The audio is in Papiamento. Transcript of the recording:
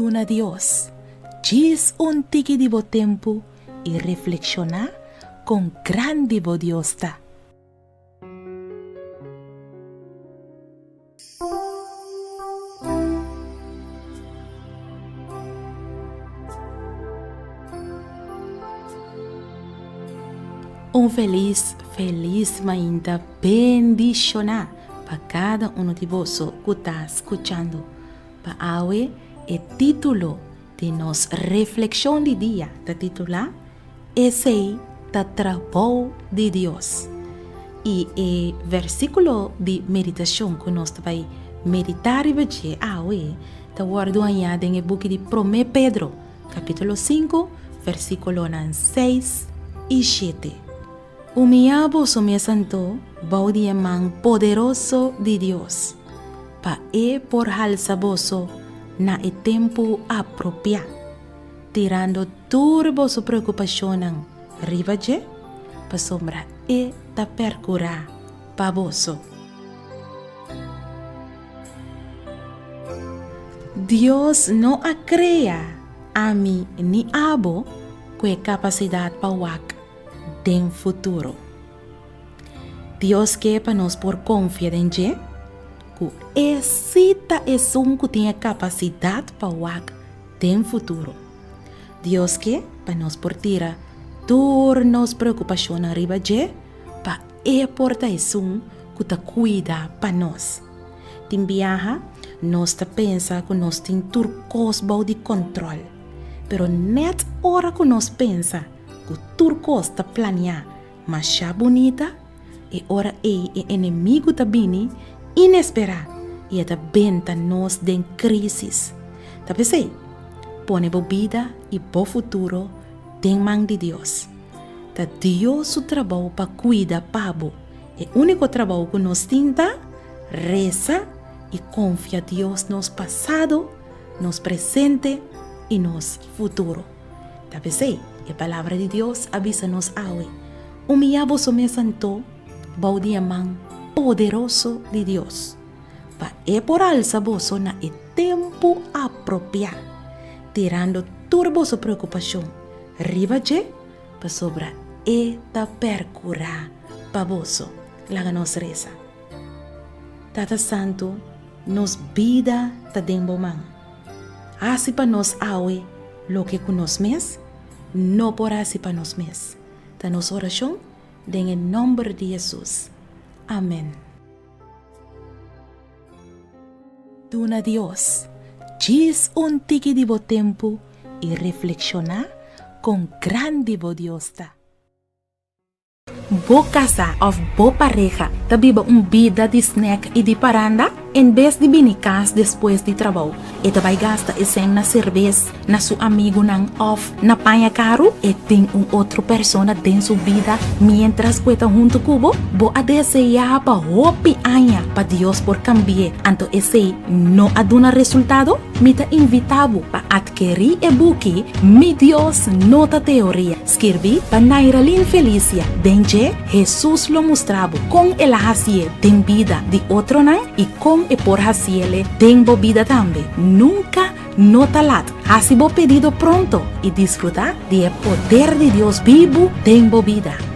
Duna Dios djis un tiki di bo tempu i reflekshoná kon grandi bo Dios ta. Un felis, felis mainta bendishoná pa kada uno di boso ku ta skuchando. Pa awe e título di nos reflekshon di dia ta titulá Esei ta trabou di Dios. I e versíkulo di meditashon ku nos ta bai meditá riba dje awe ta wòrdu hañá den e buki di Promé Pedro, kapítulo sinku, versíkulonan seis i shete. Humiyá boso mes anto bou di e man poderoso di Dios, pa e por halsa boso na e tempu apropiá. Tirando tur boso preokupashonnan riba dje, pasobra e ta perkurá pa boso. Dios no a krea ami ni abo ku e kapasidat pa wak den futuro. Dios ke pa nos por konfia den dje, ku e sí ta esun ku tin e kapasidat pa wak den futuro. Dios ke pa nos por tira tur nos preokupashonnan riba dje pa e por ta esun ku ta kuida pa nos. Tin biaha nos ta pensa ku nos tin tur kos bou di kòntròl, pero nèt ora ku nos pensa ku tur kos ta planiá masha bunita, e ora ei e enemigu ta bini inesperá i e ta benta nos den krísis. Ta p'esei, pone bo bida i bo futuro den man di Dios. Ta Dios su trabou pa kuida pa bo. E úniko trabou ku nos tin ta resa i konfia Dios nos pasado, nos presente i nos futuro. Ta p'esei, e Palabra di Dios a bisa nos awe, Humiyá boso mes anto bou di e man poderoso di Dios, pa e por alsa boso na e tempu apropiá, tirando tur boso preokupashon riba dje, pasobra e ta perkurá pa boso. Laga nos resa. Tata Santu, nos bida ta den bo man. Hasi pa nos awe loke ku nos mes no por hasi pa nos mes. Ta nos orashon den e nòmber di Hesus. Amèn. Duna Dios djis un tiki di bo tempu i reflekshoná kon grandi bo Dios ta. Bo kasá òf bo pareha ta biba un bida di snèk i di paranda? En bes di bini kas despues di trabou, e ta bai gasta e sèn na serbes, na su amigunan òf na paña karu? E tin un otro persona den su bida miéntras ku e ta huntu ku bo? Bo a deseá pa hopi aña pa Dios por kambi'é, anto esei no a duna resultado? Mi ta invitá bo pa atkerí e buki Mi Dios No Ta Teoria, skirbí pa Nairalyn Felicia. Den dje, Hesus lo mustra bo kon el a hasié den bida di otronan i kon e por hasiele den bo bida tambe. Nunka no ta lat! Hasi bo pedido pronto i disfrutá di e poder di Dios bibu den bo bida.